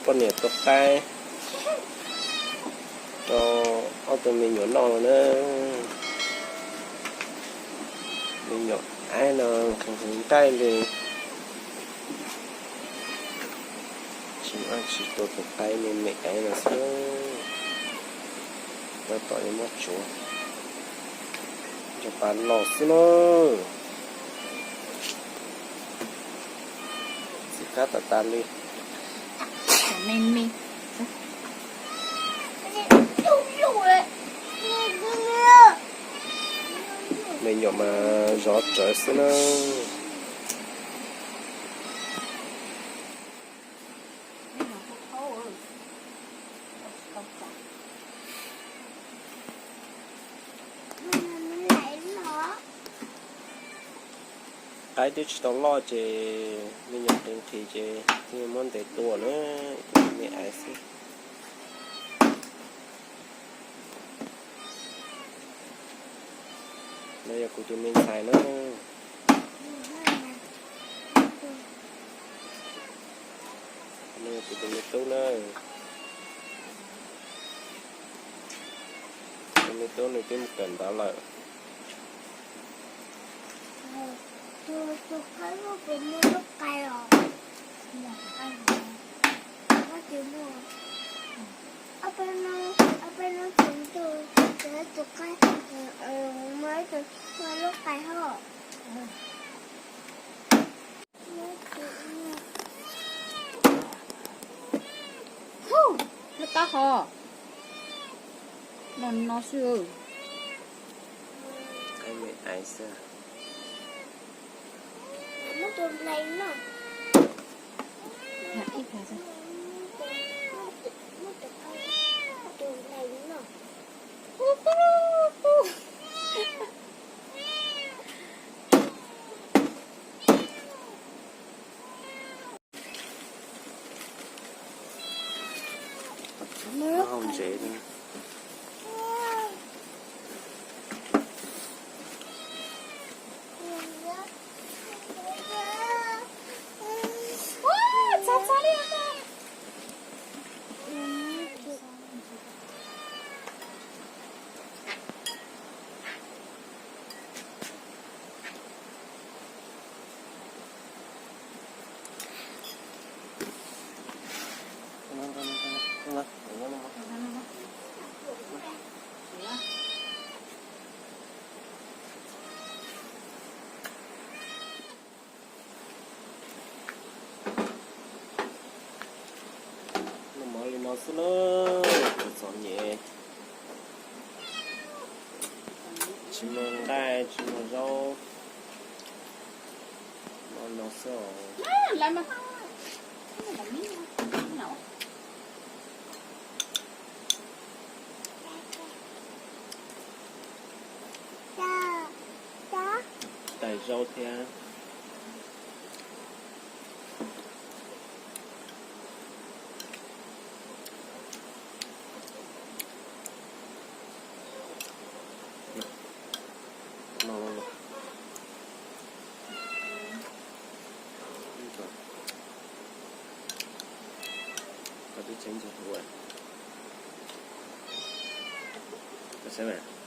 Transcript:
Poj niam tua qaib rau ob tug me nyuam noj no na. Me nyuam aib no nqaij li, tsis ua tsis tua tus qaib me me aib no xwb. Tab tom yuav muab tsuav, cov pas los xwb na. Txiv qab tas tas li. Me me, me nyuam mas zov tsawv xwb na. Qaib twb tsis tau loj ces me nyuam nqhis nqhis ces thiaj muab ntes tua na, ib tug me aiv xwb. No yog kuv tus me ntxhais na. No yog kuv tus me tub na. Tus me tub nws twb mus kawm ntawv lawm. Tus, tus qaib puas muaj lub qai os? Ob peb hnub, ob peb hnub tsis ntuj, tus qaib muaj ib tug muaj lub qai hos. Lub taub hau no no xwb. Muab tus nplees no. Ib pliag xwb. Muab tus, tus nplees no. Hau ntsev li. Noj mov li no xwb na, txom nyem, tsis muaj nqaij tsis muaj zaub, noj no xwb os. Tais zaub thiab. Koj twb tseem ntsis huv, koj saib mas.